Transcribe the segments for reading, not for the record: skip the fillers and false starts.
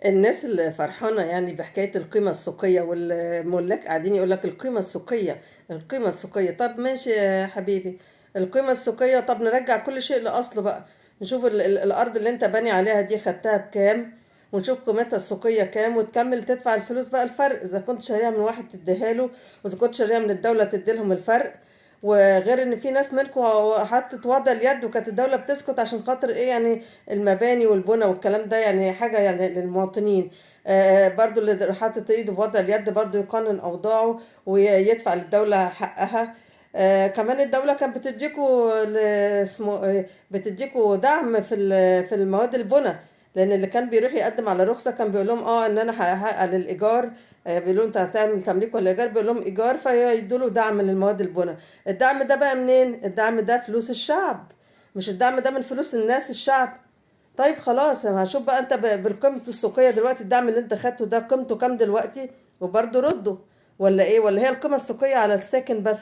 الناس اللي فرحانة يعني بحكاية القيمة السوقية، والملاك قاعدين يقول لك القيمة السوقية، القيمة السوقية. طب ماشي يا حبيبي، القيمة السوقية. طب نرجع كل شيء لأصله بقى، نشوف ال الأرض اللي انت باني عليها دي خدتها بكام، ونشوف قيمتها السوقية كام، وتكمل تدفع الفلوس بقى الفرق. إذا كنت شاريها من واحد تديها له، وإذا كنت شاريها من الدولة تدي لهم الفرق. وغير ان في ناس منكم حطت وضع اليد، وكانت الدولة بتسكت عشان خاطر ايه يعني؟ المباني والبنى والكلام ده يعني حاجة يعني للمواطنين. برضو اللي حاطط ايده في وضع اليد برضو يقنن اوضاعه ويدفع للدولة حقها. كمان الدولة كانت بتديكوا اسمه بتديكوا دعم في في المواد البنى، لان اللي كان بيروح يقدم على رخصة كان بيقول لهم ان انا هحقق للايجار. بيقولوا انت هتعمل تمليك ولا ايجار؟ بيقول لهم ايجار، فيدوا له دعم للمواد البنى. الدعم ده بقى منين؟ الدعم ده فلوس الشعب، مش الدعم ده من فلوس الناس الشعب. طيب خلاص، هشوف بقى انت بالقيمة السوقية دلوقتي الدعم اللي انت خدته ده قيمته كام دلوقتي، وبرده رده ولا ايه؟ ولا هي القيمة السوقية على الساكن بس،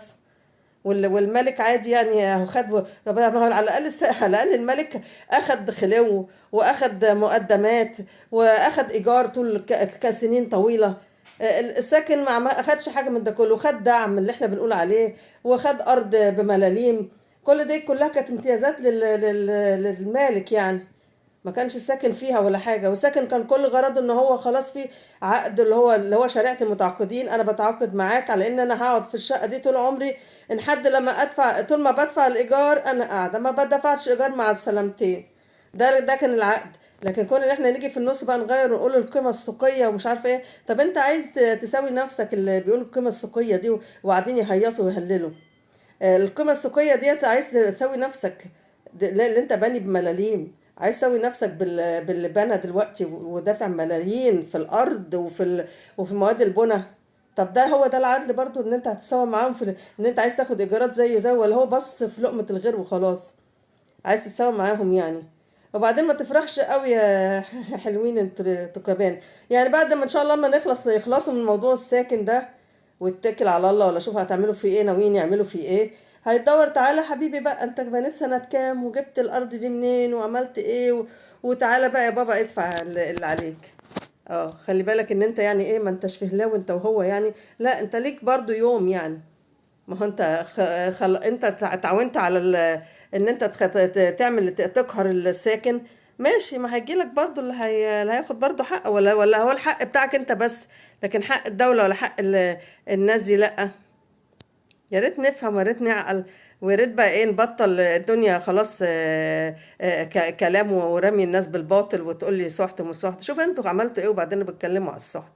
والملك عادي يعني هو خد طب ما هو على الاقل على الاقل الملك اخد خلو، واخد مقدمات، واخد ايجار طول كسنين طويلة. الساكن ما اخدش حاجة من ده كله، خد دعم اللي احنا بنقول عليه، وخد ارض بملاليم. كل دي كلها كانت امتيازات للمالك يعني، ما كانش ساكن فيها ولا حاجة. والساكن كان كل غرضه ان هو خلاص في عقد اللي هو شريعة المتعاقدين، انا بتعاقد معاك على ان انا هقعد في الشقة دي طول عمري، ان حد لما ادفع، طول ما بدفع الايجار انا قاعدة، ما بدفعش ايجار مع السلامتين. ده كان العقد. لكن كون ان احنا نيجي في النص بقى نغير ونقول القيمة السوقية ومش عارفة ايه، طب انت عايز تساوي نفسك اللي بيقولوا القيمة السوقية دي وقاعدين يهيصوا ويهللوا. القيمة السوقية ديت عايز تساوي نفسك اللي انت باني بملاليم، عايز تساوي نفسك باللي بنى دلوقتي ودافع ملايين في الارض وفي مواد البنى. طب ده هو ده العدل برضو، ان انت هتساوي معاهم في ان انت عايز تاخد ايجارات زيه زي، ولا هو بص في لقمة الغير وخلاص عايز تتساوي معاهم يعني؟ وبعدين ما تفرحش قوي يا حلوين انتوا كمان يعني، بعد ما ان شاء الله ما يخلصوا من موضوع الساكن ده واتكل على الله، ولا شوف هتعملوا فيه ايه، ناويين يعملوا فيه ايه، هيدور تعالى حبيبي بقى انت بنيت سنة كام، وجبت الارض دي منين، وعملت ايه، وتعالى بقى يا بابا ادفع اللي عليك. خلي بالك ان انت يعني ايه، ما انتش فهلاوي انت وهو يعني، لا انت ليك برضو يوم يعني. ما هو انت انت اتعاونت على ان انت تعمل تقهر الساكن، ماشي، ما هيجيلك برضو اللي هياخد برضو حق، ولا هو الحق بتاعك انت بس، لكن حق الدولة ولا حق الناس دي لا. يا ريت نفهم، ويا ريت نعقل، ويا ريت بقى ايه نبطل الدنيا خلاص، كلام ورمي الناس بالباطل، وتقول لي سحت ومش سحت. شوف انتوا عملتوا ايه وبعدين بتكلموا على السحت.